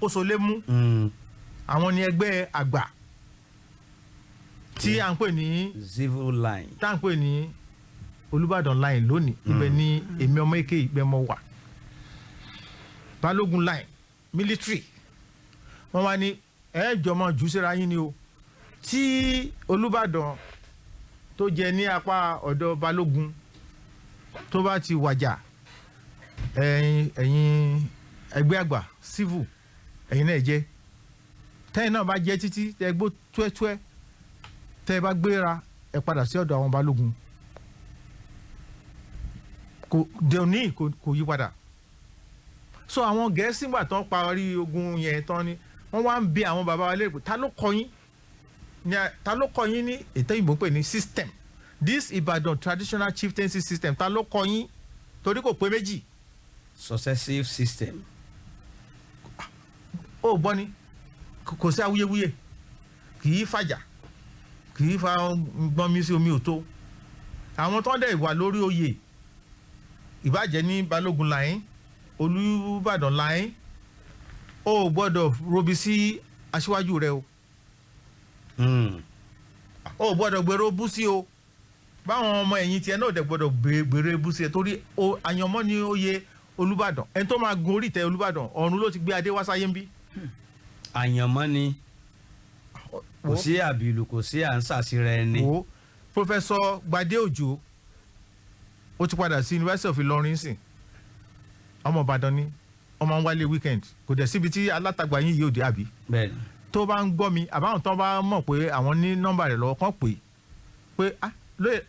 Kósolé mú. Àwọn ní ẹgbẹ́ àgbà tí à ń pè ní civil line. Tá à ń pè ní Olúbàdàn line lónìí. Ibẹ̀ ni èmi ọmọ èké ìgbẹ́ mọ́ wà. Balógun line, military, wọ́n wá ní ẹ̀ẹ́jọ́ mọ́ jù síra yín ni o. Tí Olúbàdàn tó jẹ ní apá ọ̀dọ̀ Balógun tó bá ti wàjà, ẹ̀yin ẹgbẹ́ àgbà civil, ẹ̀yin náà jẹ́. Tẹ́yìn náà bá jẹ́ títí tẹ́ gbó túẹ́túẹ́, tẹ́ ẹ bá gbéra, ẹ padà sí ọ̀dọ̀ àwọn Balógun. Kò dẹ̀ní, kò yí padà. So àwọn Gẹ̀ẹ́sì gbà tán parí ogun yẹn tán ni wọ́n wá ń bi àwọn bàbá wa léèrè pé ta ló kọ́ yín ní, ta ló kọ́ yín ní ètò ìbò ń pè ní system, this Ìbàdàn traditional chieftaincy system? Ta ló kọ́ yín? Torí kò pé méjì. Successive system. Ó gbọ́ ni, kò sí awuyewuye, kì í fàjà, kì í fa gbọ́n mi sí omi ò tó. Àwọn tó ń dẹ̀ wà lórí oyè, ìbàjẹ́ ní Balógun line, Olúbàdàn line, ó gbọ́dọ̀ robi sí aṣíwájú rẹ o. Ó gbọ́dọ̀ gbèrò bú sí o. Báwọn ọmọ ẹ̀yìn tiẹ̀ náà dẹ̀ gbọ́dọ̀ gbèrò bú sí ẹ, torí àyànmọ́ ni oyè Olúbàdàn. Ẹni tó máa gun orí ìtẹ́ Olúbàdàn, ọ̀run ló ti gbé adé wá sáyé ń bí. Àyànmọ́ ni, kò sí àbìlù, kò sí à ń ṣàṣìrẹ ẹni. Wo Professor Gbadé Òjò, ó ti padà sí University of Ìlọrin sìn. Ọmọ Ìbàdàn ni, ọmọ ń wálé weekend. Kò dẹ̀ síbi tí alátagbà yín yóò dé, àbí? Bẹ́ẹ̀ni. Tó bá ń gbọ́ mi, àbáwọn tó bá mọ̀ pé àwọn ní nọ́mbà rẹ̀ lọ́wọ́, kàn pé ah,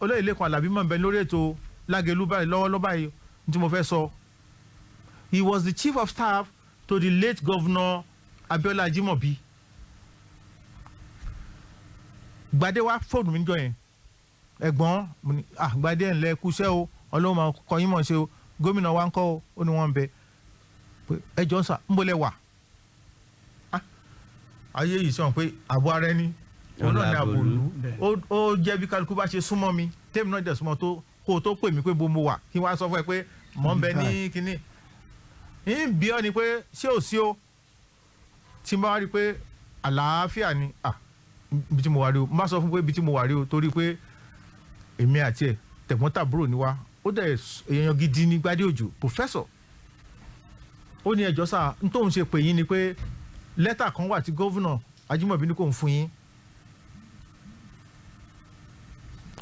olóyè Lékan Àlàbí mọ̀ ń bẹ lórí ètò Lágelú báyìí lọ́wọ́lọ́wọ́ báyìí tí mo fẹ́ sọ. He was the chief of staff to the late Governor Abiola Ajimobi. Gbadé wá fóònù mi níjọ́ yẹn. "Ẹ̀gbọ́n," mo ní, "ah, Gbadé, ẹ̀ ńlẹ̀ kúṣẹ́ o, Ọlọ́run máa kọ́ yín mọ̀ ṣe o. Gómìnà wa ń kọ́ o?" Ó ní wọ́n ń bẹ. Pé ẹ jọ sà, ń bolẹ̀ wà. Ah, ayé yìí sọ̀rọ̀ pé àbọ̀ ara ẹni òun náà ní àbòlú. Ó jẹ́ bí kálukú bá ṣe súnmọ́ mi, tèmi náà dẹ̀ súnmọ́ tó. Kó o tó pè mí pé bo mo wà, kí n wá sọ fún ẹ pé mò ń bẹ ní kínní, ń bí ọ ni pé ṣé ò sí o. Tí n bá wá rí i pé àlàáfíà ni, ah, ibi tí mo wà rí o, n bá sọ fún pé ibi tí mo wà rí o, torí pé èmi àti ẹ̀ tẹ̀gbọ́n-tàbúrò ni wá. Ó dẹ̀ èèyàn gidi ní Gbadé Òjò, professor. Ó ní, "Ẹjọ́ sà, n tóun ṣe pè yín ni pé lẹ́tà kan wà tí Governor Ajímọ̀bí ní kò ń fún yín,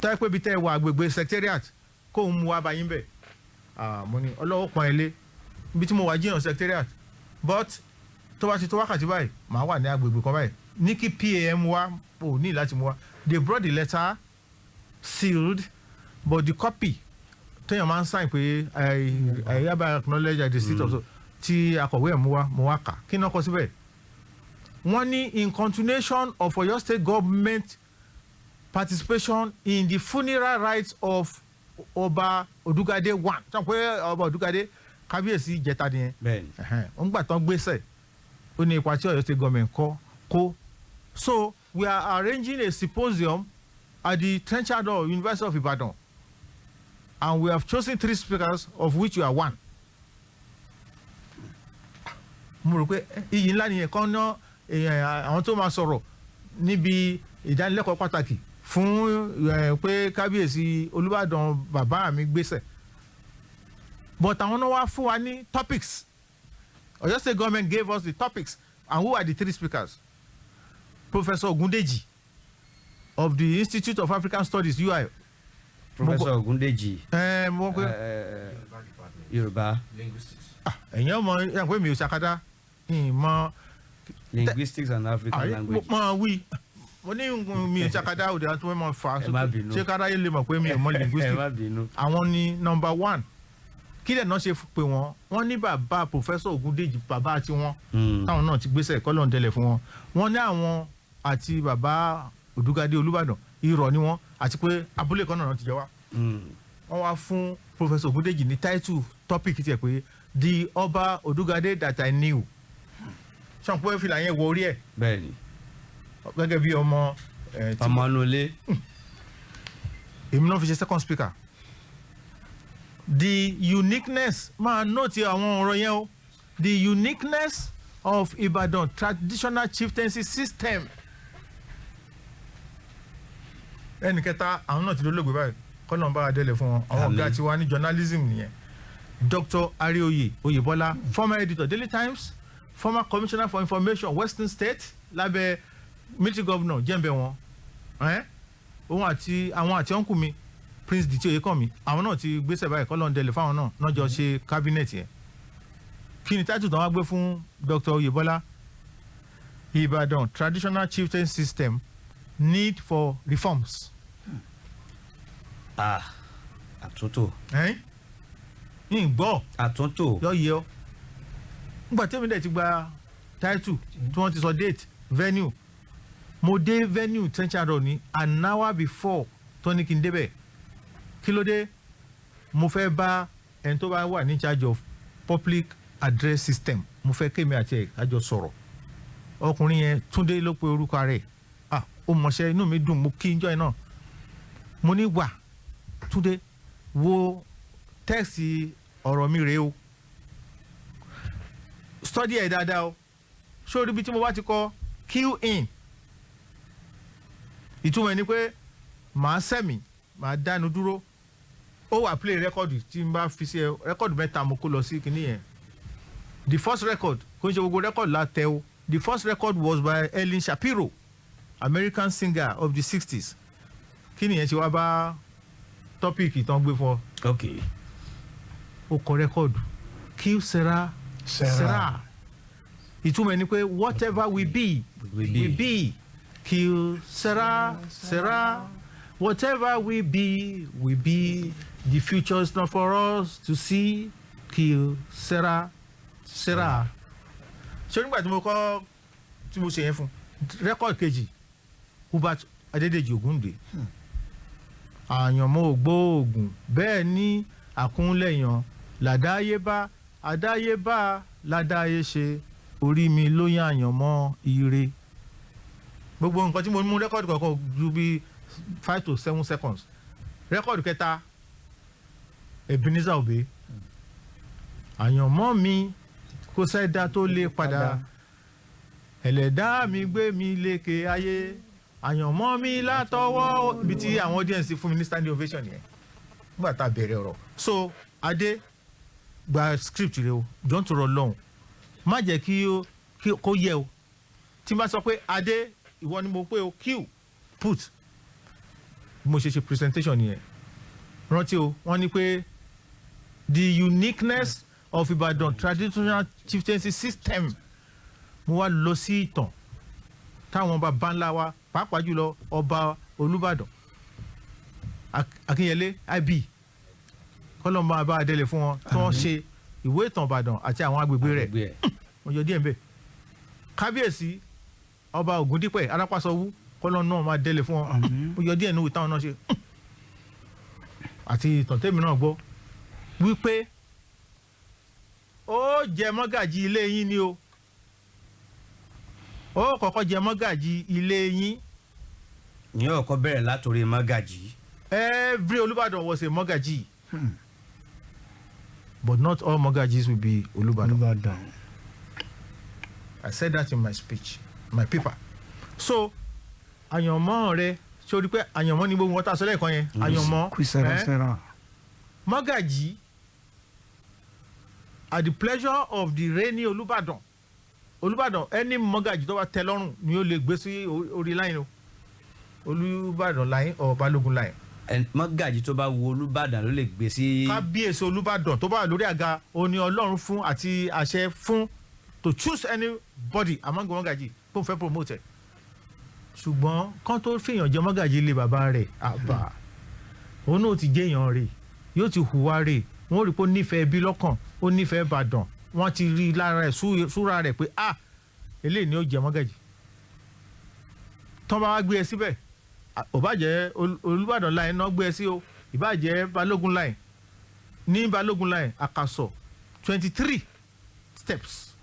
táyé pé ibi tẹ́ ẹ wà, agbègbè secretariat, kóun mú wá bá yín bẹ̀." Ah, mo ní ọlọ́wọ́ pọ́n ẹ lé. Ibi tí mo wà jìnnà secretariat, but tó bá ti tó wákàtí báyìí, màá wà ní agbègbè kan báyìí, ní kí pam wá ò ní láti mú wá. They brought the letter sealed, but the copy téèyàn máa ń sign pé I hereby acknowledge the receipt of so tí akọ̀wé ẹ̀ mú wá, mo wá kà. Kí náà kọ síbẹ̀? Wọ́n ní, "In continuation of Oyo State government participation in the funeral rites of Ọba Odugade one." Sọ pé Ọba Odugade, kábíyèsí ìjẹta nìyẹn. Bẹ́ẹ̀ni. Ẹ̀hẹ́n, ń gbà tán gbèsè, ó ní ipa tí Ọ̀yọ́ State government kọ́ kó, "So we are arranging a symposium at the Trenchard Hall, University of Ibadan, and we have chosen three speakers, of which you are one." Mo rò pé iyì ńlá nìyẹn kọ́ ná èèyàn, àwọn tó máa sọ̀rọ̀ níbi ìdánilẹ́kọ̀ọ́ pàtàkì fún pé kábíyèsí Olúbàdàn bàbá mi gbèsè. But àwọn náà wá fún wa ní topics. Ọ̀yọ́ State government gave us the topics and who are the three speakers? Professor Ogundeji of the Institute of African Studies, UI. Professor Ogundeji. Ẹ mo pé Yorùbá. Ẹ̀yin ọmọ ẹ̀ pé mi ò ṣàkádá ìmọ̀. Linguistics and African languages. Mọ wí, mo ní mi ò ṣàkádá òde àti wọ́n mọ̀ fà. Ẹ má bínú. Ṣé káráyé lè mọ̀ pé mi ò mọ Ẹ linguistics? má bínú. Àwọn ni number one. Kí lẹ̀ náà ṣe pé wọ́n? Wọ́n ní bàbá Professor Ogundeji, bàbá tiwọn, táwọn náà ti gbéṣẹ́ kọ́lọ̀ ń tẹ̀lẹ̀ fún wọn. Wọ́n ní àwọn àti bàbá Òdúgádé Olúbàdàn irọ́ ni wọ́n, àti pé abúlé kan náà ti jẹ wá. Wọ́n wá fún Professor Ogundeji ní title topic tiẹ̀ pé "The Ọba Odugade That I Knew". Sọ̀n pé fìlà yẹn wọ orí ẹ̀? Bẹ́ẹ̀ni. Gẹ́gẹ́ bí ọmọ Ọmọ nulẹ̀. Èmi náà fi ṣe second speaker. The uniqueness, máa note àwọn ọ̀rọ̀ yẹn o, the uniqueness of Ibadan traditional chieftaincy system. Ẹnì kẹta, àwọn náà ti dolóògbé báyìí, kọ́nà bá a délé fún wọn. Àwọn ọ̀gá tiwa ní journalism nìyẹn, Dr. Arioye Oyebola, former editor, Daily Times, former commissioner for information, Western State, lábẹ́ military governor jẹ́ǹbẹ̀ wọn. Òun àti àwọn àti uncle mi, Prince Dìtì Oyèkànmí, àwọn náà ti gbéṣẹ́ báyìí, kọ́lọ́n délé fáwọn náà náà jọ ṣe cabinet yẹn. Kí ni title tó wá gbé fún Dr. Oyebola? Ibadan traditional chieftain system, need for reforms. Ah, àtúntò. Ń gbọ́. Àtúntò. Yọ yẹ ọ. Nígbà tẹ́mi dẹ̀ ti gba title, tí wọ́n ti sọ date, venue, mo dé venue Trenchard Hall ní an hour before tó ní kí n débẹ̀. Kí ló dé? Mo fẹ́ bá ẹni tó bá wà ní charge of public address system, mo fẹ́ kémi àti ẹ̀ kájọ sọ̀rọ̀. Ọkùnrin yẹn, Túndé ló pe orúkọ rẹ̀. Ah, ó mọṣẹ́. Inú mi dùn, mo kí n jọ́ ẹ náà. Mo ní, "Wà, Túndé, wo text ọ̀rọ̀ mi rèé o, study ẹ̀ dáadáa o. Sórí ibi tí mo bá ti kọ 'cue in', ìtumọ̀ ẹ̀ ni pé màá sẹ̀mí, màá dánu dúró." Ó wà play record tí n bá fi sí ẹ. Record mẹ́ta mo kó lọ sí kinní yẹn. The first record, kò ń ṣe gbogbo record la tẹ o, the first record was by Helen Shapiro, American singer of the 60s. Kí nìyẹn ṣe wá bá topic tán gbé fún ọ? Ó kọ record "Que sera Sera. sera". Ìtumọ̀ ẹ̀ ni pé whatever we be, We be. we be. Que sera sera, whatever we be, we be. The future is not for us to see. Que sera sera. Ṣé nígbà tí mo kọ́, tí mo ṣe yẹn fún, record kejì, Hubert Adédèjì Ògúndé, "Àyànmọ́ ògbóògùn, bẹ́ẹ̀ ni àkúnlẹ̀yàn làdáyébá, àdáyébá ládáyé ṣe, orí mi ló yàn àyànmọ́ ire." Gbogbo nǹkan tí mo mú, record kọ̀ọ̀kan ju bí 5 to 7 seconds. Record kẹta, Ebenezer Obey, "Àyànmọ́ mi kò sẹ́dá tó lè padà, ẹlẹ́dàá mi gbé mi lékè ayé, àyànmọ́ mi látọwọ́." Ibi tí àwọn audience fún mi ní standing ovation yẹn nígbà tá a bẹ̀rẹ̀ ọ̀rọ̀. So Adé, gba script rẹ o, jọ̀ọ́, ń tọrọ lọ́hùn, má jẹ́ kí ó kí kó yẹ o. Tí n bá sọ pé Adé, ìwọ ni mo pé o, cue, put. Bí mo ṣe ṣe presentation yẹn, rántí o, wọ́n ní pé the uniqueness of Ibadan traditional chieftaincy system. Mo wá lọ sí ìtàn táwọn bàbá ńlá wa, pàápàá jùlọ ọba Olúbàdàn Akínyẹlé IB, kọlọmọ bá adélé fún wọn, tí wọ́n ṣe ìwé ìtàn Ìbàdàn àti àwọn agbègbè rẹ̀. Agbègbè ẹ̀. Wọ́n yọ díẹ̀ ń bẹ̀. Kábíyèsí ọba Ògúndípẹ̀ Arápásọwú, kọlọ náà máa délé fún wọn. Àmín. Wọ́n yọ díẹ̀ nínú ìtàn náà ṣe àti ìtàn tèmi náà gbọ́ wípé ó jẹ mọ́gàjì ilé yín ni o, ó kọ́kọ́ jẹ mọ́gàjì ilé yín. Ní ọkọ bẹ̀rẹ̀ látòrí mọ́gàjì. Every Olúbàdàn was a mọ́gàjì, but not all mọ́gàjis will be Olúbàdàn. Olúbàdàn. I said that in my speech, my paper. So àyànmọ́ rẹ, ṣé o rí pé àyànmọ́ ni gbogbo wọn tá a sọ lẹ́ẹ̀kan yẹn, àyànmọ́. Que sera Eh? sera. Mọ́gàjì, at the pleasure of the reigning Olúbàdàn, Olúbàdàn, ẹni mọ́gàjì tó bá tẹ́ lọ́rùn ni ó lè gbé sí orí line o, Olúbàdàn line or Balógun line. Mọ́gàjì tó bá wo Olúbàdàn ló lè gbé sí. Kábíyèsí Olúbàdàn tó bá wà lórí àga, ó ní Ọlọ́run fún àti àṣẹ fún to choose anybody among mọ́gàjì kó n fẹ́ promote ẹ̀. Ṣùgbọ́n kán tó fèèyàn jẹ mọ́gàjì ilé bàbá rẹ̀, àbá òun náà ti jẹ́yàn rè, yóò ti hùwà rè, wọ́n rí i pé ó nífẹ̀ẹ́ ẹbí lọ́kàn, ó nífẹ̀ẹ́ Ìbàdàn, wọ́n ti rí i lára ẹ̀, súra rẹ̀ pé ah, eléyìí ni ó jẹ mọ́gàjì. Tán bá wá gbé ẹ síbẹ̀, ò bá jẹ́ Olúbàdàn line náà gbé ẹ sí o, ìbá jẹ́ Balógun line. Ní Balógun line, àkàsọ̀ 23 steps.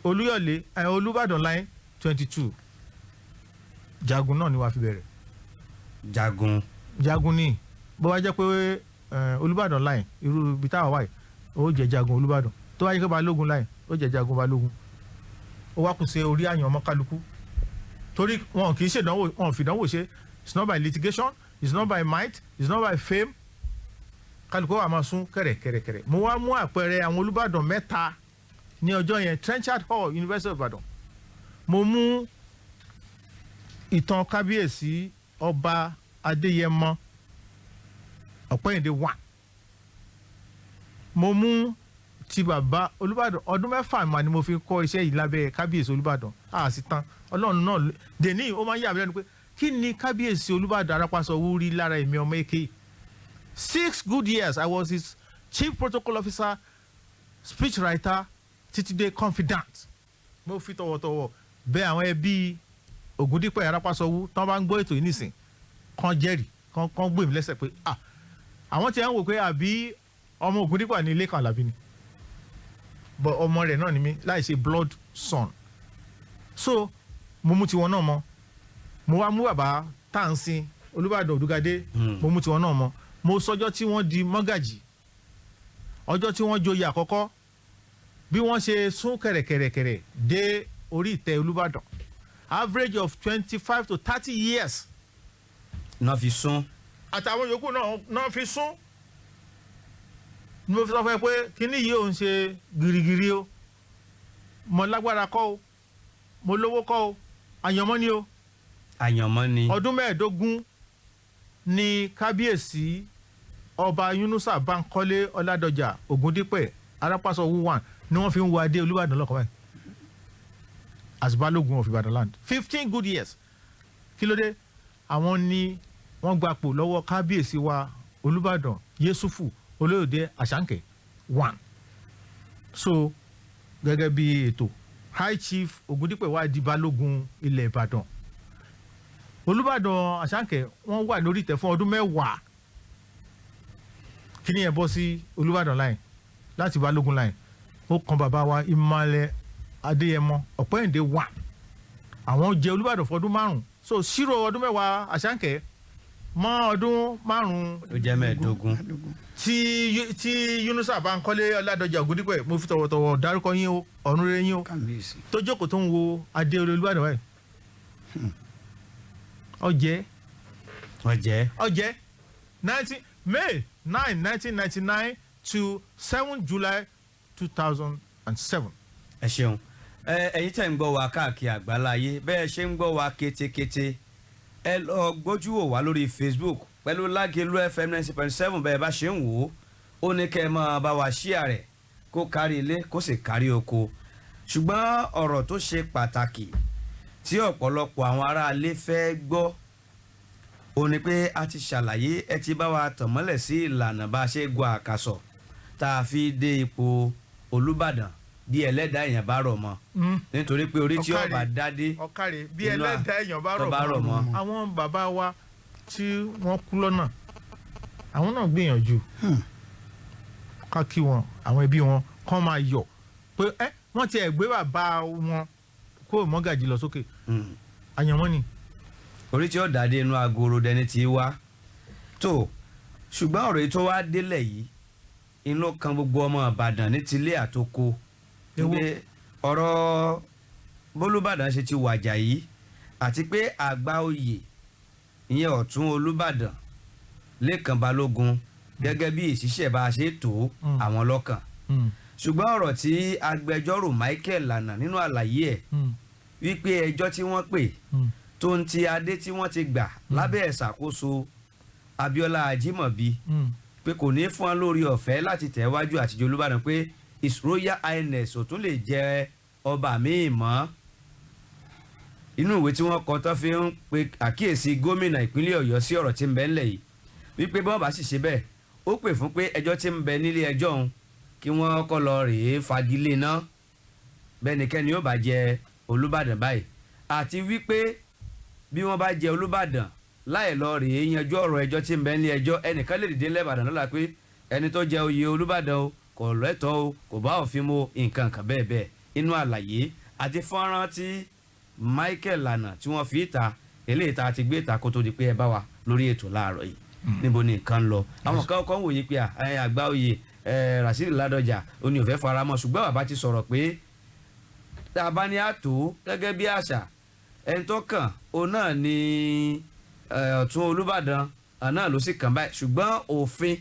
Olúyọ̀lé ẹ, Olúbàdàn line, 22. Jagun náà ni wàá fi bẹ̀rẹ̀. Jagun. Jagun ni. Bó bá jẹ́ pé Olúbàdàn line, irú ibi táwa wà yìí, ó jẹ́ jagun Olúbàdàn. Tó bá jẹ́ pé Balógun line, ó jẹ́ jagun Balógun. Ó wá kù sí orí àyànmọ́ kálukú, torí wọn kì í ṣèdánwò, wọn ò fìdánwò ṣe. It's not by litigation, it's not by might, it's not by fame. Kálukú wa máa sún kẹ̀rẹ̀kẹ̀rẹ̀kẹ̀rẹ̀. Mo wá mú àpẹẹrẹ àwọn Olúbàdàn mẹ́ta ní ọjọ́ yẹn, Trenchard Hall, University of Ibadan. Mo mú ìtàn Kábíyèsí Ọba Adéyẹmọ Ọ̀pẹ́yìndé one. Mo mú ti bàbá Olúbàdàn. Ọdún 6 mà ni mo fi kọ́ iṣẹ́ yìí lábẹ́ Kábíyèsí Olúbàdàn. A sì tán Ọlọ́run náà dèní. Ó máa ń yà mí lẹ́nu pé kí ni Kábíyèsí Olúbàdàn Arápásọwú rí lára èmi ọmọ èké. 6 good years I was his chief protocol officer, speech writer, títí dé confidant. Mo fi tọ̀wọ̀tọ̀wọ̀ bẹ̀ àwọn ẹbí Ògúndípẹ̀ Arápásọwú, tán bá ń gbọ́ ètò yìí nísìn, kàn jẹ́rìí, kàn gbé mi lẹ́sẹ̀ pé ah, àwọn tí wọ́n ń wò pé àbí ọmọ Ògúndípẹ̀ ní ilé kan àlàbí ni, but ọmọ rẹ̀ náà ni mí láì ṣe blood son. So mo mú tiwọn náà mọ́. Mo wá mú bàbá tá à ń sin, Olúbàdàn Òdúgadé. Mo mú tiwọn náà mọ́. Mo sọjọ́ tí wọ́n di mọ́gàjì, ọjọ́ tí wọ́n joyè àkọ́kọ́, bí wọ́n ṣe sún kẹ̀rẹ̀kẹ̀rẹ̀kẹ̀rẹ̀ dé orí ìtẹ́ Olúbàdàn, average of 25 to 30 years náà fi sún. Àtàwọn yòókù náà fi sún. Ni mo fi sọ fún ẹ pé kíní yìí ò ń ṣe girigiri o. Mo lágbára kọ́ o, mo lówó kọ́ o, àyànmọ́ ni o. Àyànmọ́ ni. Ọdún 15 ni Kábíyèsí Ọba Yunusa Bankole Ọládọjà Ògúndípẹ̀ Arápásọwú one ni wọ́n fi ń wo adé Olúbàdàn lọ́kọ̀ báyìí as Balógun of Ibadan land. 15 good years. Kí ló dé? Àwọn ni wọ́n gbapò lọ́wọ́ Kábíyèsí wa Olúbàdàn Yẹsùfù Olóyèdè Àṣàǹkẹ́ one. So gẹ́gẹ́ bí ètò, High Chief Ògúndípẹ̀ wá di Balógun ilẹ̀ Ìbàdàn. Olúbàdàn Àṣàǹkẹ́, wọ́n wà lórí ìtẹ́ fún ọdún 10. Kí ni ẹ bọ́ sí Olúbàdàn line láti Balógun line, ó kan bàbá wa Ìmàlẹ̀ Adéyẹmọ Ọ̀pẹ́yìndé one. Àwọn jẹ Olúbàdàn fún ọdún 5. So ṣírò ọdún 10 Àṣàǹkẹ́ mọ́ ọdún 5. Ó jẹ́ 15. Tí Yunusa Bankole Ọládọjà Ògúndípẹ̀, mo fi tọ̀wọ̀tọ̀wọ̀ dárúkọ yín o, ọ̀run rere yín o. Kábíyèsí. Tó jókòó, tó ń wo adé orí Olúbàdàn báyìí, ọjẹ́. Wọ́n jẹ́. Ọjẹ́ 19 May 9, 1999 to 7 July 2007. Ẹ ṣeun. Ẹ ẹ̀yin tẹ́ ń gbọ́ wa káàkiri àgbáláyé, bẹ́ẹ̀ ṣe ń gbọ́ wa kétékété, ẹ lọ gbójú wò wá lórí Facebook pẹ̀lú Lágelú FM 90.7. Bẹ́ẹ̀ bá ṣe ń wò ó, ó ní kẹ́ ẹ máa bá wa share rẹ̀ kó kárí ilé, kó sì kárí oko. Ṣùgbọ́n ọ̀rọ̀ tó ṣe pàtàkì tí ọ̀pọ̀lọpọ̀ àwọn aráalé fẹ́ gbọ́ ó ní pé a ti ṣàlàyé, ẹ ti bá wa tàn mọ́lẹ̀ sí ìlànà bá a ṣe gun àkàsọ̀ tá a fi dé ipò Olúbàdàn bí ẹlẹ́dàá èèyàn bá rọ̀ mọ́, nítorí pé orí tí Ọ̀kàrẹ̀. ọba dádé Ọ̀kàrẹ̀ bí inú ẹlẹ́dàá èèyàn bá tó bá rọ̀ rọ̀ mọ́. Àwọn bàbá wa tí wọ́n kú lọ́nà, àwọn náà gbìyànjú ká kí wọn, àwọn ẹbí wọn kàn máa yọ̀ pé ẹ wọ́n ti ẹ̀ gbé bàbá wọn kó mọ́gàjì lọ sókè. Àyànmọ́ ni. Orí tí ó dádé inú agoro dẹni tí wá tó. Ṣùgbọ́n ọ̀rọ̀ yìí tó wá délẹ̀ yìí, inú kan gbogbo ọmọ Ìbàdàn ní tilé àtoko. Èwo? Pé ọ̀rọ̀ bólúbàdàn ṣe ti wàjà yìí, àti pé àgbà oyè, ìyẹn Ọ̀tún Olúbàdàn Lékan Balógun, gẹ́gẹ́ bí ìṣiṣẹ́ bá a ṣe tó àwọn lọ́kàn. Ṣùgbọ́n ọ̀rọ̀ tí agbẹjọ́rò Michael Lànà nínú àlàyé ẹ̀ wípé ẹjọ́ tí wọ́n pè tó ń ti adé tí wọ́n ti gbà lábẹ́ ìṣàkóso Abíọ́lá Ajímọ̀bí pé kò ní fún wọn lórí ọ̀fẹ́ láti tẹ̀wájú àtijọ́ Olúbàdàn, pé His Royal Highness ò tún lè jẹ ọba míì mọ́. Inú ìwé tí wọ́n kọ tán fi ń pe àkíyèsí gómìnà ìpínlẹ̀ Ọ̀yọ́ sí ọ̀rọ̀ tí ń bẹ ńlẹ̀ yìí, wípé bí wọ́n bá sì ṣe bẹ́ẹ̀, ó pè fún pé ẹjọ́ tí ń bẹ nílé ẹjọ́ òun, kí wọ́n kọ́ lọ rèé fagilé náà bẹ́nikẹ́ni ó bá jẹ Olúbàdàn báyìí, àti wípé bí wọ́n bá jẹ Olúbàdàn láì lọ rèé yanjú ọ̀rọ̀ ẹjọ́ tí ń bẹ nílé ẹjọ́, ẹnìkan lè dìde lẹ́bàdàn lọ́la pé ẹni tó jẹ oyè Olúbàdàn o kò lẹ́tọ̀ọ́ o, kò bá òfin mu, nǹkan kan bẹ́ẹ̀ bẹ́ẹ̀. Inú àlàyé àti fọ́nrán tí Michael Lànà tí wọ́n fi ìta eléyìí tá a ti gbé ìta kó tó di pé ẹ bá wa lórí ètò láàárọ̀ yìí, níbo ni nǹkan ń lọ? Àwọn kan kọ́ ń wòye pé àgbà oyè Rasheed Ládọjà ó ní òfẹ́ faramọ́, ṣùgbọ́n bàbá ti sọ̀rọ̀ pé Tá a bá ní àtò gẹ́gẹ́ bí àṣà, ẹni tó kàn òun náà ni ọ̀tún Olúbàdàn náà ló sì kàn báyìí. Ṣùgbọ́n òfin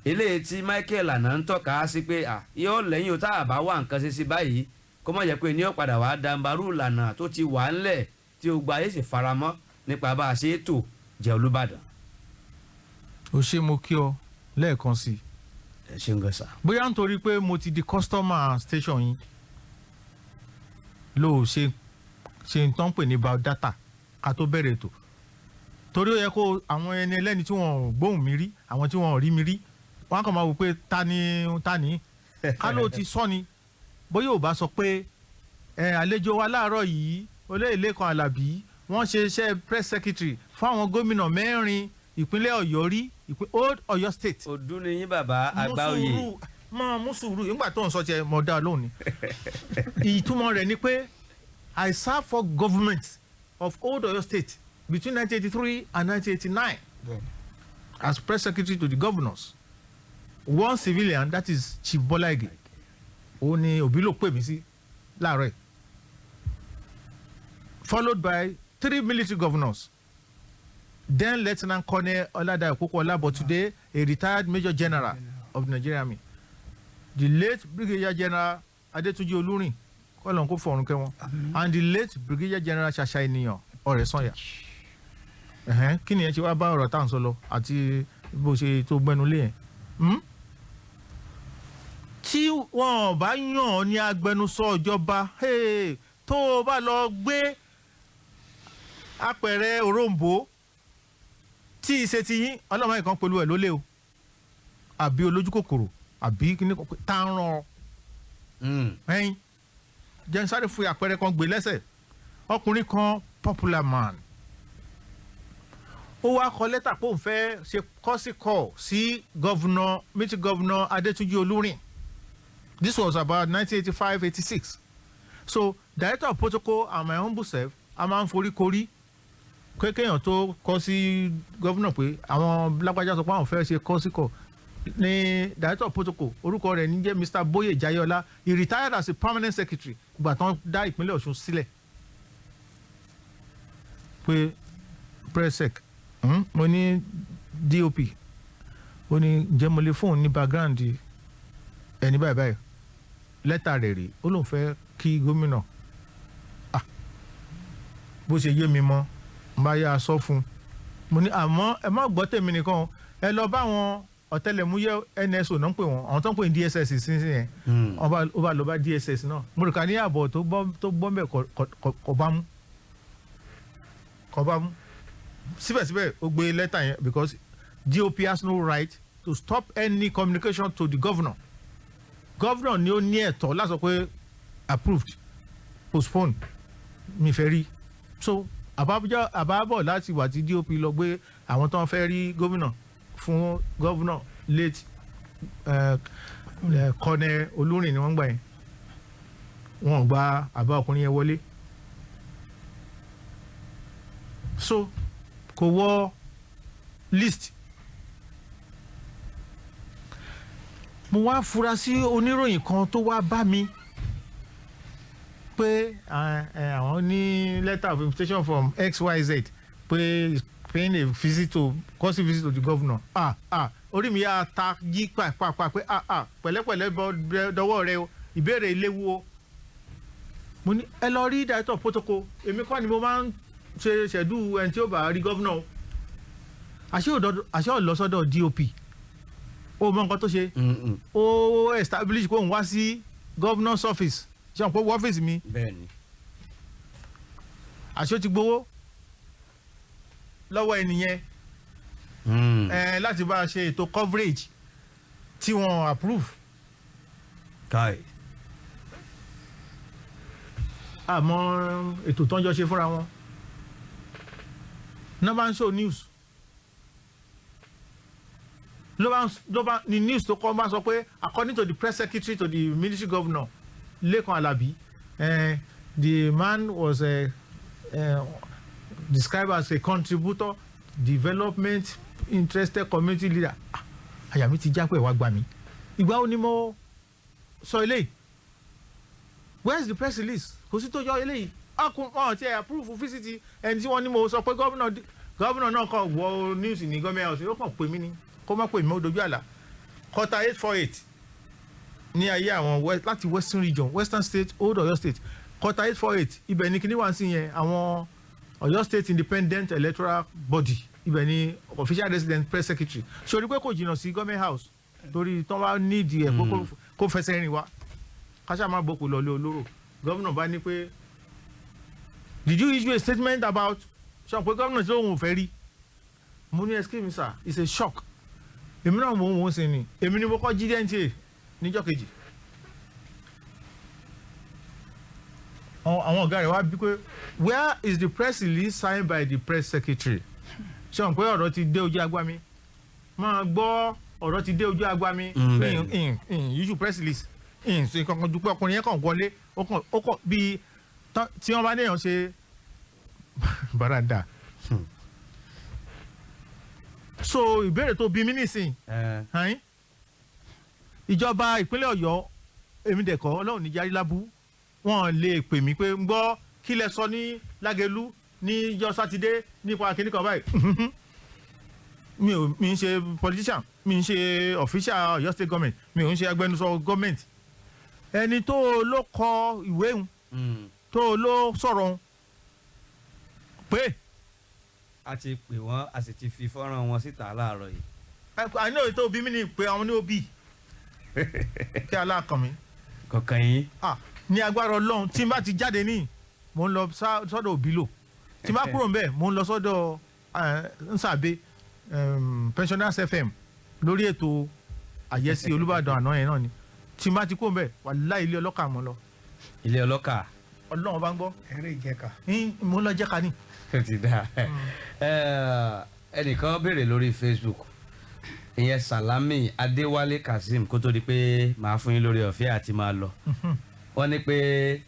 eléyìí tí Michael àná ń tọ́ka sí pé yóò lẹ́yìn o, tá a bá wà nǹkan ṣe sí báyìí, kó má jẹ́ pé ní ó padà wá dàǹbarú ìlànà tó ti wà ńlẹ̀ tí ó gba ayé sì faramọ́ nípa bá a ṣe é tò jẹ́ Olúbàdàn. O ṣe, mo kí ọ lẹ́ẹ̀kan sí i. Ẹ ṣeun gan sa. Bóyá nítorí pé mo ti di customer station yín ló ṣe ṣe ń tán pè ní biodata ká tó bẹ̀rẹ̀ ètò, torí ó yẹ kó àwọn ẹni ẹlẹ́ni tí wọ́n ò gbóhùn mi rí, àwọn tí wọ́n ò rí mi rí, wọ́n á kàn máa wò pé ta ni ta ni. Ká ló ti sọ ni, bóyá ò bá sọ pé ẹ àlejò wa láàárọ̀ yìí, olóyè Lékan Àlàbí, wọ́n ṣe iṣẹ́ press secretary fún àwọn gómìnà mẹ́rin ìpínlẹ̀ Ọ̀yọ́ rí, Old Ọ̀yọ́ State. Ọdún ni yín, bàbá àgbà oyè. Mọ mú sùúrù, nígbà tó ń sọ tiẹ̀ mọ̀ dá lóhùn ni. Ìtumọ̀ rẹ̀ ni pé I serve for government of Old Ọ̀yọ́ State between 1983 and 1989 as press secretary to the governors, one civilian, that is Chief Bola Ige. Òun ni òbí ló pè mí sí láàárọ̀ yìí, followed by three military governors, then Lieutenant Colonel Oladayo Popoola, but today a retired Major General of the Nigerian Army, the late Brigadier General Adetunji Olurin, kọ́lọ́n kó fọ̀run kẹ́ wọn, and the late Brigadier General Ṣàṣà Ènìyàn Ọ̀rẹ́sànyà. Ẹ̀hẹ́n, kí ni ẹ ti wá bá ọ̀rọ̀ tá à ń sọ lọ àti bó ṣe tó gbẹnu lé yẹn? Tí wọn bá yàn ọ́ ní agbẹnusọ ìjọba, hey, tó o bá lọ gbé apẹ̀rẹ̀ òrombó tí ìṣe ti yín, ọlọ́mọ yìí kan pẹ̀lú ẹ̀ ló lé o, àbí olójú kòkòrò, àbí kíní kan tá a ràn ọ́ ẹyin. Jẹ́ n sáré fún àpẹẹrẹ kan gbé lẹ́sẹ̀. Ọkùnrin kan, popular man, ó wá kọ lẹ́tà pé òun fẹ́ ṣe courtesy call sí governor, meet Governor Adétúnjì Olúrin. This was about 1985, 86. So director of protocol and my humble self, a máa ń forí korí kéèyàn tó kọ sí governor pé àwọn lágbájá sọ pé àwọn fẹ́ ṣe courtesy call ní. Director of protocol, orúkọ rẹ̀ ní jẹ́ Mr. Boye Jayola. He retired as a permanent secretary ìgbà tán dá ìpínlẹ̀ Ọ̀ṣun sílẹ̀, pé press-sec, mo ní DOP, ó ní ǹjẹ́ mo lè fóun ní background ẹni báyìí báyìí, lẹ́tà rẹ̀ rèé, ó lóun fẹ́ kí gómìnà. Ah, bó ṣe yé mi mọ́, n bá yá a sọ fún un. Mo ní àmọ́ ẹ má gbọ́ tèmi nìkan o, ẹ lọ bá àwọn ọ̀tẹlẹ̀múyẹ́ NSO náà ń pè wọ́n, àwọn tó ń pè ní DSS sínsìn yẹn. Ó bá lọ bá DSS náà. Mo rò ká ní ààbọ̀ tó gbọ́ mbẹ̀ kò bá mú, kò bá mú. Síbẹ̀síbẹ̀, ó gbé lẹ́tà yẹn because DOP has no right to stop any communication to the governor. Governor ni ó ní ẹ̀tọ́ láti sọ pé approved, postpone, mi fẹ́ rí. So àbábọ̀ àbábọ̀ láti wà tí DOP lọ gbé àwọn tó ń fẹ́ rí gómìnà fún governor, late Colonel Olúrin ni wọ́n gbà yẹn, wọ́n gba àbá ọkùnrin yẹn wọlé. So kò wọ list. Mo wá fura sí oníròyìn kan tó wá bá mi pé àwọn ní letter of invitation from XYZ pé is paying a visit to courtesy visit to the governor. Ah ah, orí mi yà ta jí pàpàpà pé ah ah, pẹ̀lẹ́pẹ̀lẹ́ bọ́ dọwọ́ rẹ o, ìbéèrè léwu o. Mo ní ẹ lọ rí director of protocol, èmi kọ́ ni mo máa ń ṣe ṣẹ̀dú ẹni tí ó bá rí governor o. Àṣé ò lọ sọ́dọ̀ DOP, ó mọ nǹkan tó ṣe. Ó establish kó òun wá sí governor's office. Ṣé wọn pé wọ ọ́fíìsì mi? Bẹ́ẹ̀ni. Àṣé ó ti gbowó lọ́wọ́ ẹnìyẹn ẹ láti bá a ṣe ètò coverage tí wọ́n approve. Káì. Àmọ́ ètò tó ń jọ ṣe fúnra wọn náà bá ń show news, ló bá ní news tó kọ́ bá sọ pé according to the press secretary to the military governor, Lekan Alabi, the man was described as a contributor, development interested community leader. Ah, àyà mi ti já pé wàá gbà mí. Ìgbà wo ni mo sọ eléyìí? Where is the press release? Kò sí tó jọ eléyìí. Ọkùn wọn ti approve visit ẹni tí wọ́n ní. Mo sọ pé gómìnà náà kàn wọ news ní government house, ó kàn pè mí ni. Kó má pè mí, ó dojú àlà. Quarter 848 ní ayé àwọn láti Western Region, Western State, Old Ọ̀yọ́ State, quarter 848, ibẹ̀ ni kíní wá sí yẹn, àwọn Ọ̀yọ́ State Independent Electoral Body, ibẹ̀ ni official resident press secretary. Sori pé kò jìnnà sí government house, torí tí wọ́n bá nídìí ẹ̀ kó fẹsẹ̀ rìn wá, káṣá má bòkù lọlé olóró. Gómìnà bá ní pé, "Did you issue a statement about?" Sọ pé gómìnà tí òun ò fẹ́ rí. Mo ní, "Excuse me, sir, it's a shock." Èmi náà mò ń wò ó sí ni, èmi ni mo kọ́ jí NTA níjọ́ kejì. Àwọn ọ̀gá rẹ̀ wá bí pé, "Where is the press release signed by the press secretary?" Ṣé wọn pé ọ̀rọ̀ ti dé ojú agbá mi? Máa gbọ́, ọ̀rọ̀ ti dé ojú agbá mi. Bẹ́ẹ̀ ni. Issue press release ṣe kankan ju pé ọkùnrin yẹn kàn wọlé, ó kàn bíi tí wọ́n bá ní èèyàn ṣe baranda. So ìbéèrè tó bí mí nísìnyí hàn ìjọba ìpínlẹ̀ Ọ̀yọ́, èmi dẹ̀kọ́ Ọlọ́run ní járí lábú, wọ́n lè pè mí pé ń gbọ́ kí lẹ sọ ní Lágẹ̀lú níjọ́ Sátidé nípa kíní kan báyìí. Mi ò mi ń ṣe politician, mi ń ṣe official Ọ̀yọ́ state government, mi ò ń ṣe agbẹnusọ government. Ẹni tó ló kọ ìwé ń tó ló sọ̀rọ̀ ń pé. A ti pè wọ́n, a sì ti fi fọ́nrán wọn síta láàárọ̀ yìí. Àìní òye tó bí mi ni pé àwọn ní ó bì kí aláàkàn mi. Kọ̀ọ̀kan yín. Ah, ní agbára Ọlọ́run, tí n bá ti jáde ní, mò ń lọ sọ́dọ̀ Òbílò. Tí n bá kúrò ńbẹ̀, mò ń lọ sọ́dọ̀ Nsàbẹ Pensioners FM lórí ètò àyẹ́sí Olúbàdàn àná yẹn náà ni. Tí n bá ti kúrò ńbẹ̀, wàláhì, ilé ọlọ́kà mọ́ lọ. Ilé ọlọ́kà. Ọlọ́run bá ń gbọ́. Eré ìjẹka. Mò ń lọ jẹ́ka ni. Ó ti dáa. Ẹnìkan béèrè lórí Facebook, ìyẹn Salami Adéwálé Kazeem, kó tó di pé màá fún yín lórí ọ̀fẹ́ àti máa lọ. Wọ́n ní pé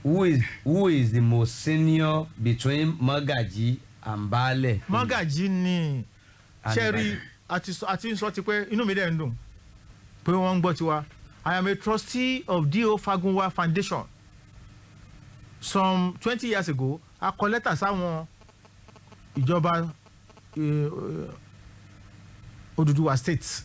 who is the most senior between Mọ́gàjí and Baálẹ̀? Mọ́gàjí ni. And ṣẹ́rí àti sọ ti pé inú mi dẹ̀ ń dùn pé wọ́n ń gbọ́ tiwa. I am a trustee of D.O. Fagunwa Foundation. Some 20 years ago, a kọ lẹ́tà sáwọn ìjọba Odùduwà State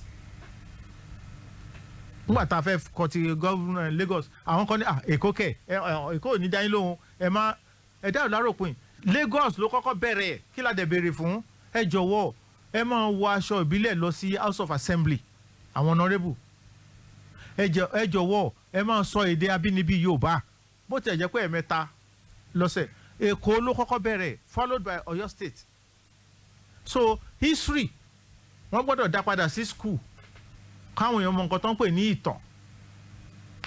nígbà tá a fẹ́ kọ ti governor Lagos. Àwọn kan ní, "Ah, Èkó kẹ̀ ẹ, Èkó ò ní dá yín lóhùn." Ẹ má ẹ dá ìláròpin. Lagos ló kọ́kọ́ bẹ̀rẹ̀. Kí la dẹ̀ béèrè fún? Ẹ jọ̀wọ́, ẹ máa wọ aṣọ ìbílẹ̀ lọ sí House of Assembly, àwọn honourable. Ẹ jọ̀wọ́, ẹ máa sọ èdè abínibí Yorùbá, bó tiẹ̀ jẹ́ pé ẹ̀mẹ́ta lọ́sẹ̀. Èkó ló kọ́kọ́ bẹ̀rẹ̀, followed by Ọ̀yọ́ State. So history, wọ́n gbọ́dọ̀ dá padà sí school, káwọn èèyàn mọ nǹkan tó ń pè ní ìtàn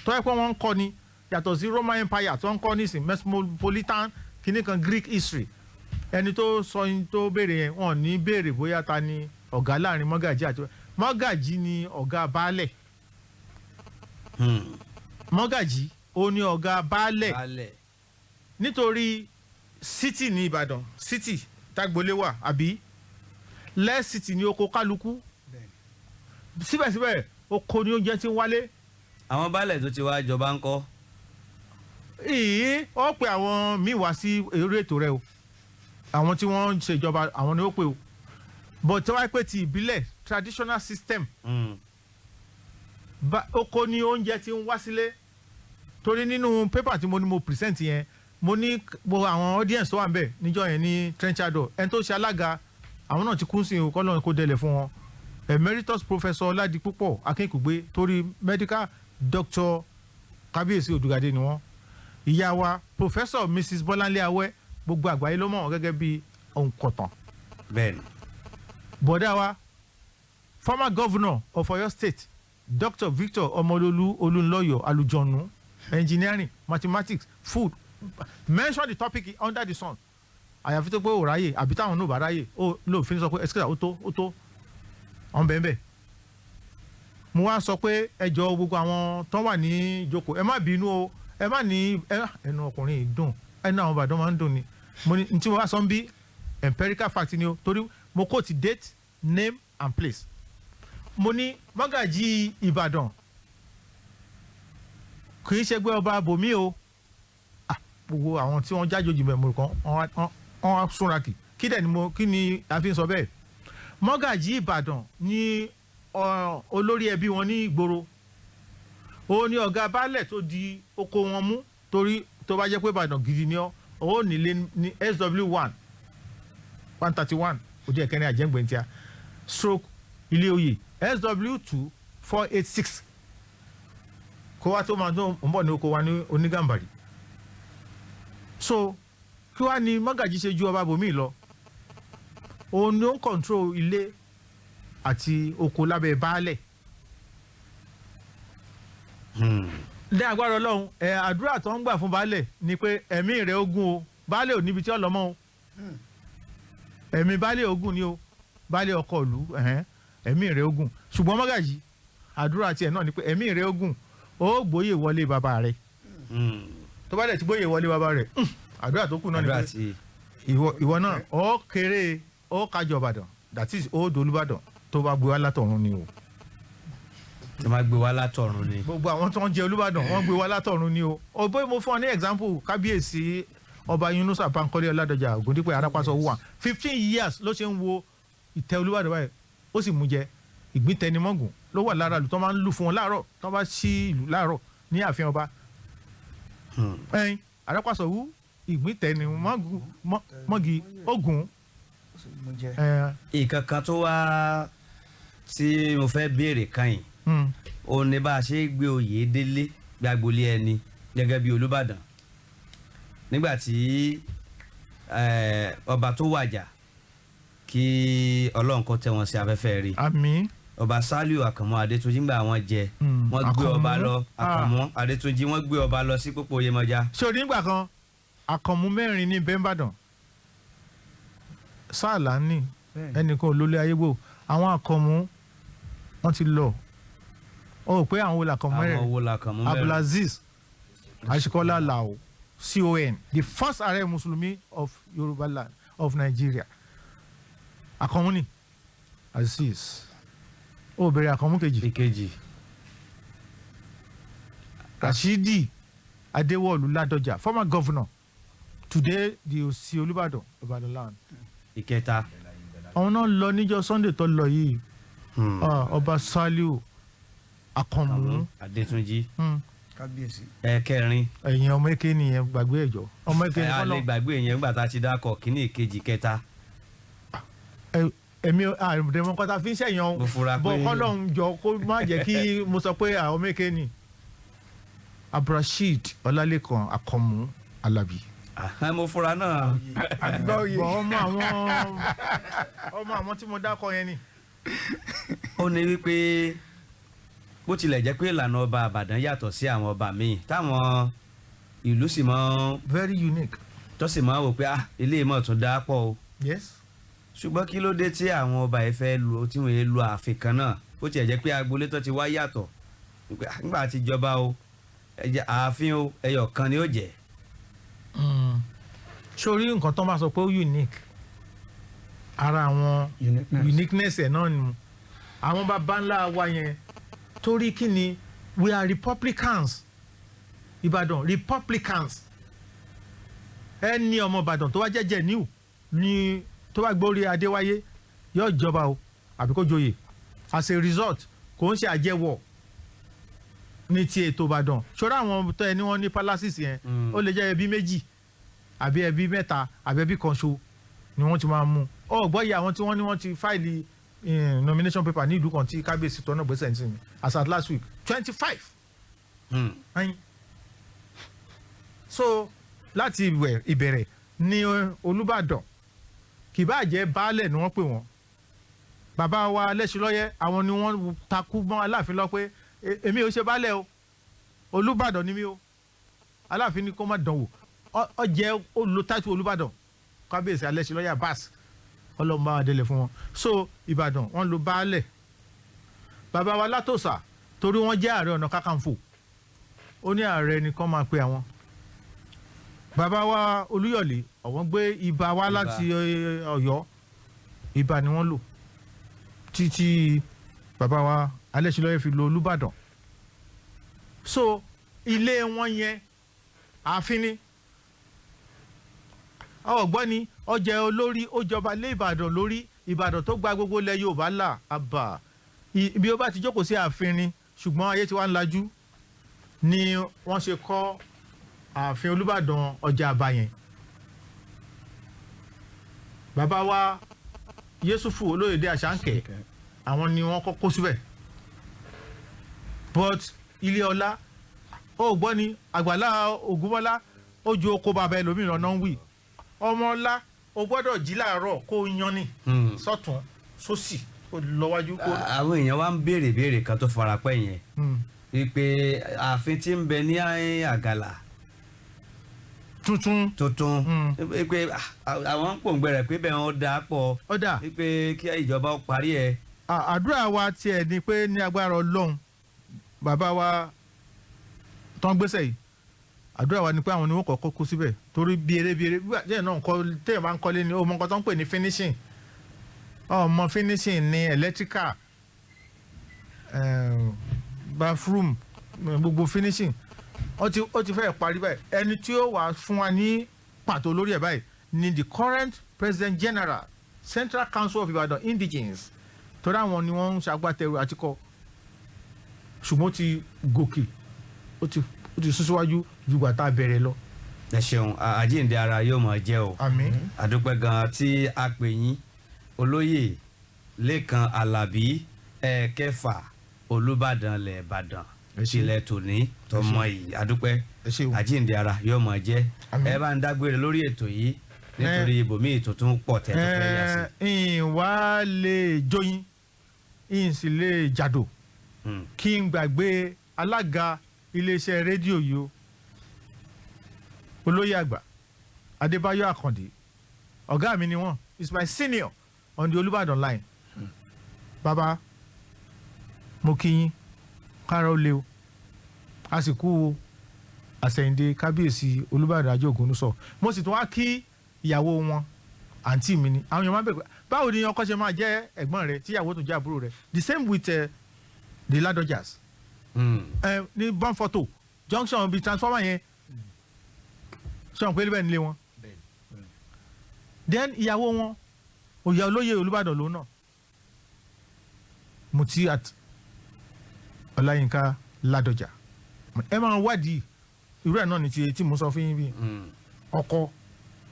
tó yẹ pé wọ́n ń kọ́ ni, yàtọ̀ sí Roman Empire tó ń kọ́ nísìn, Metropolitan kìíní kan, Greek history. Ẹni tó sọ yín tó béèrè yẹn, wọn ò ní béèrè bóyá ta ni ọ̀gá láàrin mọ́gàjí àti mọ́gàjí. Ni ọ̀gá baálẹ̀. Mọ́gàjí ó ní ọ̀gá baálẹ̀. Baálẹ̀. Nítorí city ní Ìbàdàn, city tágbolé wà, àbí less city ní oko kálukú. Síbẹ̀síbẹ̀, oko ní oúnjẹ tí ń wálé. Àwọn baálẹ̀ tó ti wá jọba ń kọ́? Ìyí ó pe àwọn míì wá sí eré ètò rẹ o. Àwọn tí wọ́n ń ṣèjọba, àwọn ni ó pe o, but tí wọ́n á pè ti ìbílẹ̀, traditional system, oko ní oúnjẹ tí ń wá sílé. Torí nínú paper tí mo ní mo present yẹn, mo ní gbogbo àwọn audience tó wà níbẹ̀ níjọ́ yẹn ní Trenchard, ẹni tó ṣe alága, àwọn náà ti kún sí i, kọ́ kó délẹ̀ fún wọn, Emeritus Professor Ọládipúpọ̀ Akínkùgbé, torí medical doctor Kábíyèsí Odùgàdé ni wọ́n. Ìyá wa Professor Mrs Bọ́láńlé Awẹ́, gbogbo àgbáyé ló mọ̀ wọ́n gẹ́gẹ́ bí òǹkọ̀tàn. Bọ̀dá wa, former governor of Oyo State, Dr Victor Ọmọlólú Olúnlọ́yọ̀ Alùjọ̀nù, engineering, mathematics, food, mention the topic under the sun, àyàfi tó pé ò ráyè àbí táwọn náà ò bá ráyè, ó lóòfin sọ pé ẹsikẹ́sà, ó tó, ó tó ọ̀n bẹ́ẹ̀ bẹ́ẹ̀. Mo wá sọ pé ẹ jọ̀ọ́, gbogbo àwọn tó wà ní ìjókòó, ẹ má bínú o, ẹ má ní ẹnu ọkùnrin yìí dùn, ẹnu àwọn Ìbàdàn máa ń dùn ni. Mo ní tí mo wá sọ ń bí empirical fact ni o, torí mo quote date, name and place. Mo ní mọ́gàjí Ìbàdàn Kì í ṣẹgbẹ́ ọba abòmí o. Ah, gbogbo àwọn tí wọ́n jájòjì bẹ̀ mọ̀ kan wọ́n wá súnra kì. Kí dẹ̀ ni mo, kí ni a fi ń sọ bẹ́ẹ̀? Mọ́gàjí Ìbàdàn ní olórí ẹbí wọn ní ìgboro. Ó ní ọ̀gá baálẹ̀ tó di oko wọn mú, torí tó bá jẹ́ pé Ìbàdàn gidi ni ọ́, ó nílé ní SW 1 131 òdi ẹ̀kẹrin àjẹngbẹ̀ntíà stroke ilé oyè SW 2 486, kó wá tó máa tó ń bọ̀ ní oko wa ní Onígàmbàrí. So kí wá ní mọ́gàjí ṣe ju ọba bòmíì lọ? Òun ni ó ń control ilé àti oko lábẹ́ baálẹ̀. Ní agbára Ọlọ́run, ẹ àdúrà tó ń gbà fún baálẹ̀ ni pé ẹ̀mí rẹ̀ ogun o. Baálẹ̀ ò níbi tí ó lọ mọ́ o. Ẹ̀mí baálẹ̀ ogun ni o, baálẹ̀ ọkọ̀ ìlú, ẹ̀mí rẹ̀ ogun. Ṣùgbọ́n mọ́gàjí, àdúrà tiẹ̀ náà ni pé ẹ̀mí rẹ̀ ogun, ó gbóyè wọlé bàbá rẹ̀. Tó bá dẹ̀ ti gbóyè wọlé bàbá rẹ̀, àdúrà tó kù náà ni àdúrà pé tí ìwọ náà ó kéré, ó kájọ Ìbàdàn, that is, ó dolúbàdàn tó bá gbé wá látọ̀run ni o. Tí wọ́n gbé wá látọ̀run ni. Gbogbo àwọn tó ń jẹ Olúbàdàn, wọ́n gbé wá látọ̀run ni o. Ọbẹ̀ mo fún ọ ní example, kábíyèsí Ọba Yunusa Bankole Ọládọjà Ògúndípẹ̀ Arápásọ wà, 15 years ló ṣe ń wo ìtẹ́ Olúbàdàn báyìí, ó sì mú jẹ. Ìgbín tẹnimọ́gùn ló wà lára ìlú tó máa ń lù fún wọn láàárọ̀ tó bá ṣí ìlú láàárọ̀ ní ààfin ọba. Ẹyin Arápásọ wú ìgbín tẹnimọ́gùn mọ́gi ogun. Mo jẹ. Nǹkan kan tó wá tí mo fẹ́ béèrè kan yìí, ó ní bá a ṣe gbé oyè délé gbàgbólé ẹni gẹ́gẹ́ bí Olúbàdàn nígbà tí ọba tó wàjà, kí Ọlọ́run kó tẹ́ wọn sí afẹ́fẹ́ rí, Àmín. Ọba Saliu Àkànmú Adétúnjì, ńgbà wọn jẹ, wọ́n gbé ọba Àkànmú. lọ. Àkànmú Adétúnjì, wọ́n gbé ọba lọ sí pópó Yemọja. Ṣé o nígbà kan Àkànmú mẹ́rin ní bẹ́ńbàdàn sáàlà ní ẹnìkan olólè ayégbò. Àwọn Àkànmú wọ́n ti lọ. Ó rò pé àwọn wo làkànmú Àwọn mẹ́rin? wo làkànmú mẹ́rin? Abdulaziz Ashikola Lao, CON, the first ààrẹ mùsùlùmí of Yorùbá land of Nigeria. Àkànmú ni Aziz. Ó bẹ̀rẹ̀ Àkànmú kejì. Ìkejì. Rashidi Adéwọ̀lú Ládọjà, former governor, today the Òsì Olúbàdàn, Ìbàdàn land. Ìkẹta. Àwọn náà lọ níjọ́ Sunday tó lọ yìí. Ah, Ọba Saliu Àkànmú Adétúnjì. Kábíyèsí. Ẹ̀kẹrin. Ẹ̀yin ọmọ èké nìyẹn, gbàgbé ẹ̀jọ̀ ọmọ èké Ẹ ní a lè kọ́lọ́. Gbàgbé yẹn nígbà tá a ti dákọ̀ kíní, ìkejì, kẹta. Èmi àdèmọ́kọ́ta fi ń ṣẹ̀yàn o. Mo fura bọ̀ kọ́lọ́ ń jọ kó má jẹ́ kí mo sọ pé àwọn ọmọ èké ni. Abdulrasheed Ọlálékan Àkànmú Alábí. Ah, mo fura náà. Àgbà oyè. Bọ̀ ọmọ àwọn tí mo dákọ yẹn ni. Ó ní wípé bó tilẹ̀ jẹ́ pé ìlànà ọba Àbàdàn yàtọ̀ sí àwọn ọba míì táwọn ìlú sì mọ́ Very unique. tó sì máa wò pé, ah, ilé ìmọ̀ tún dá pọ̀ o. Ṣùgbọ́n kí ló dé tí àwọn ọba yìí fẹ́ lu tí wọ́n lu ààfin kan náà, bó tiẹ̀ jẹ́ pé agboolé tó ti wá yàtọ̀, wípé, ah, nígbà tí ìjọba o, ẹ jẹ́ ààfin o, ẹyọ kan ni ó jẹ́? Sórí nǹkan tó máa sọ pé ó unique, ara àwọn Uniqueness. Uniqueness ẹ̀ náà ni àwọn baba ńlá wa yẹn. Torí kí ni? We are republicans. Ìbàdàn republicans. Ẹni ọmọ Ìbàdàn tó bá jẹ́jẹ́ níwò ní tó bá gbórí adéwáyé yóò jọba o àbí kó joyè. As a result, kò ń ṣe àjẹwọ̀ ní ti ètò Ìbàdàn. Ṣọ́ra àwọn tó ẹni wọ́n ní palaces yẹn, ó lè jẹ́ ẹbí méjì àbí ẹbí mẹ́ta àbí ẹbí kan ṣo ni wọ́n ti máa mú ọ. Gbọ́ yìí, àwọn tí wọ́n ní wọ́n ti file nomination paper ní ìlú kan tí kábíyèsí tọ́nà gbèsè ń sìn as at last week, 25. Ẹyin so láti ìbẹ̀rẹ̀ ní Olúbàdàn, kì bá jẹ́ baálẹ̀ ni wọ́n pè wọ́n. Bàbá wa Lẹ́sìnlọ́yẹ́, àwọn ni wọ́n takú mọ́ Aláàfin lọ pé, "Èmi ò ṣe baálẹ̀ o, Olúbàdàn ni mí o." Aláàfin ní kó má dánwò. Ọ jẹ́ ó lo táìtù Olúbàdàn. Kábíyèsí Alẹ́sìnlọ́yẹ́ Abbas, Ọlọ́run bá wa délẹ̀ fún wọn. So Ìbàdàn, wọ́n lo baálẹ̀. Bàbá wa Látòsà, torí wọ́n jẹ́ Ààrẹ Ọ̀nà Kakanfò, ó ní ààrẹ nìkan máa pe àwọn. Bàbá wa Olúyọ̀lé, ọ̀wọ́n gbé ibà wá Ibà. láti Ọ̀yọ́. Ibà ni wọ́n lò títí bàbá wa Alẹ́sìnlọ́yẹ́ fi lo Olúbàdàn. So Ilé wọn yẹn ààfin ni. Ọgbọ́n ni ọjẹ́ olórí, ó jọba lé Ìbàdàn lórí, Ìbàdàn tó gba gbogbo ilẹ̀ Yorùbá là àbà. Ibi ó bá ti jókòó sí ààfin ni. Ṣùgbọ́n ayé tí wàá ń lajú ni wọ́n ṣe kọ́ ààfin Olúbàdàn ọjà àbá yẹn. Bàbá wa Yẹsùfù Olóyèdè Àṣàǹkẹ́, àwọn ni wọ́n kọ́ kó síbẹ̀. But ilé ọlá, ó gbọ́ ni àgbàlá Ògúnmọ́lá, ó ju oko bàbá ẹlòmíràn náà ń wì. Ọmọ ọlá, o gbọ́dọ̀ jí láàárọ̀ kó o yan ni sọ́tún sósì, kó lọ wájú kó. Àwọn èèyàn wa ń béèrè béèrè kan tó fara pẹ́ yẹn, wípé ààfin tí ń bẹ ní Àgàlà tuntun tuntun, wípé àwọn ń pòǹgbẹ rẹ̀ pé bẹ́ẹ̀ wọ́n dáa pọ̀, ọ̀dà wípé kí ìjọba ó parí ẹ̀. Àdúrà wa tiẹ̀ ni pé ní agbára Ọlọ́run, bàbá wa tán gbèsè yìí, àdúrà wa ni pé àwọn ni wọ́n kọ́kọ́ kó síbẹ̀, torí bí eré bí eré bí àjẹ́ náà kọ́ téèyàn bá ń kọ́lé ni ó mọ nǹkan tó ń pè ní finishing. Ọmọ finishing ní electrical, bathroom, gbogbo finishing ó ti fẹ́ parí báyìí. Ẹni tí ó wà fún wa ní pàtó lórí ẹ̀ báyìí ni the current President General, Central Council of Ibadan Indigenes, torí àwọn ni wọ́n ń ṣagbátẹrù àti kọ́. Ṣùgbọ́n ó ti gòkè, ó ti sún síwájú ju ìgbà tá a bẹ̀rẹ̀ lọ. Ẹ ṣeun, àjíǹde ara yóò máa jẹ́ o. Àmín. Àdúpẹ́ gan-an tí a pè yín, Olóyè Lékan Alábí, ẹ̀ẹ́kẹfà Olúbàdàn lẹ̀ Ìbàdàn Ẹ ṣé. tilẹ̀ tòní tọmọ yìí. Àdúpẹ́. Ẹ ṣé o. Àjíǹde ara yóò máa jẹ́. Àmín. Ẹ bá ń dágbére lórí ètò yìí, nítorí ibòmíì tuntun pọ̀ tẹ́ tó fẹ́ yà sí. Ẹ wá lè jóyin, ìyìn sì lè jàdò kí n gbàgbé alága iléeṣẹ́ rédíò yìí o, Olóyè àgbà Adébáyọ̀ Àkàndé. Ọ̀gá mi ni wọ́n, is my senior on the Olúbàdàn line. Bàbá, mo kí yín, kára ó lé o, a sì kú àsẹ̀yìndé kábíyèsí Olúbàdàn Ajé Ògúnúsọ. Mo sì tún wá kí ìyàwó wọn, àǹtí mi ni. Àwọn èèyàn máa ń bẹ̀rẹ̀ pé báwo ni ọkọ ṣe máa jẹ́ ẹ̀gbọ́n rẹ̀ tíyàwó tó jẹ́ àbúrò rẹ̀. The same with the Ládọjàs ní Bọ́nfọ́tò junction bíi transformer yẹn, sọ̀rọ̀ pé bẹ́ẹ̀ nílé wọn. Then ìyàwó wọn, òyà olóyè Olúbàdàn lòun náà, Mutiat Ọláyínká Ládọjà. Ẹ máa wádìí irú ẹ̀ náà ní ti tí mo sọ fún yín bí ọkọ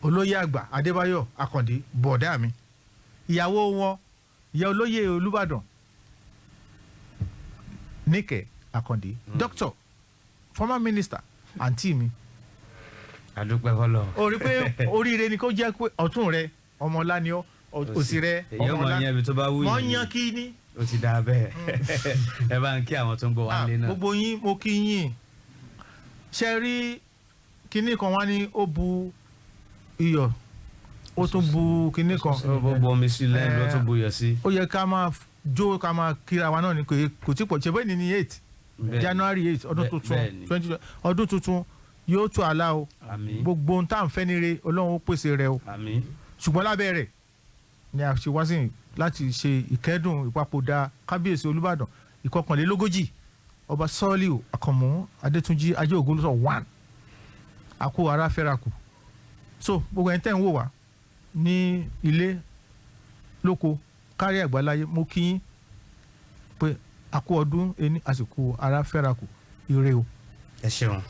Olóyè àgbà Adébáyọ̀ Àkàndé, bọ̀dá mi, ìyàwó wọn, ìyá olóyè Olúbàdàn Níkẹ́ Àkàndé, doctor, former minister, àǹtí mi. Àdúpẹ́ fọlọ́. O rí pé oríire ni kó jẹ́ pé ọ̀tún rẹ ọmọ ọlá ni ọ́, òsì rẹ èyí ọmọ ọmọ ọlá yẹn ibi tó bá wù wọ́n yín. yan kí ni. Ó ti dáa bẹ́ẹ̀. Ẹ bá ń kí àwọn tó ń gbọ́ wá lé náà. Gbogbo yín, mo kí yín. Ṣe rí kinní kan wá ní ó bu iyọ̀, ó tún bu kinní kan. Ó bomi sí lẹ́nu, ló tún buyọ̀ sí. Ó yẹ ká máa jó, ká máa kíra wa náà ni. Kò tí pọ̀ ṣe bẹ́ẹ̀ ni ní 8 January 8, ọdún tuntun Bẹ́ẹ̀ni. 20, ọdún tuntun yóò tó àlá o. Àmín. Gbogbo ohun tá à ń fẹ́ níre, Ọlọ́run ó pèsè rẹ̀ o. Àmín. Ṣùgbọ́n lábẹ́ rẹ̀ ni a ṣe wá sí láti ṣe ìkẹ́dùn ìpapòdà kábíyèsí Olúbàdàn ìkọkànlélógójì, Ọba Sọ́ọ́lì Àkànmú Adétúnjì Ajé Ògúnlùsọ 1. Àkó ara fẹ́ra kù. So gbogbo ẹni tẹ́ ń wò wá ní ilé lóko kárí àgbáláyé, mo kí yín pé àkó ọdún ẹni àsìkò ara fẹ́ra kù, ire o. Ẹ ṣeun.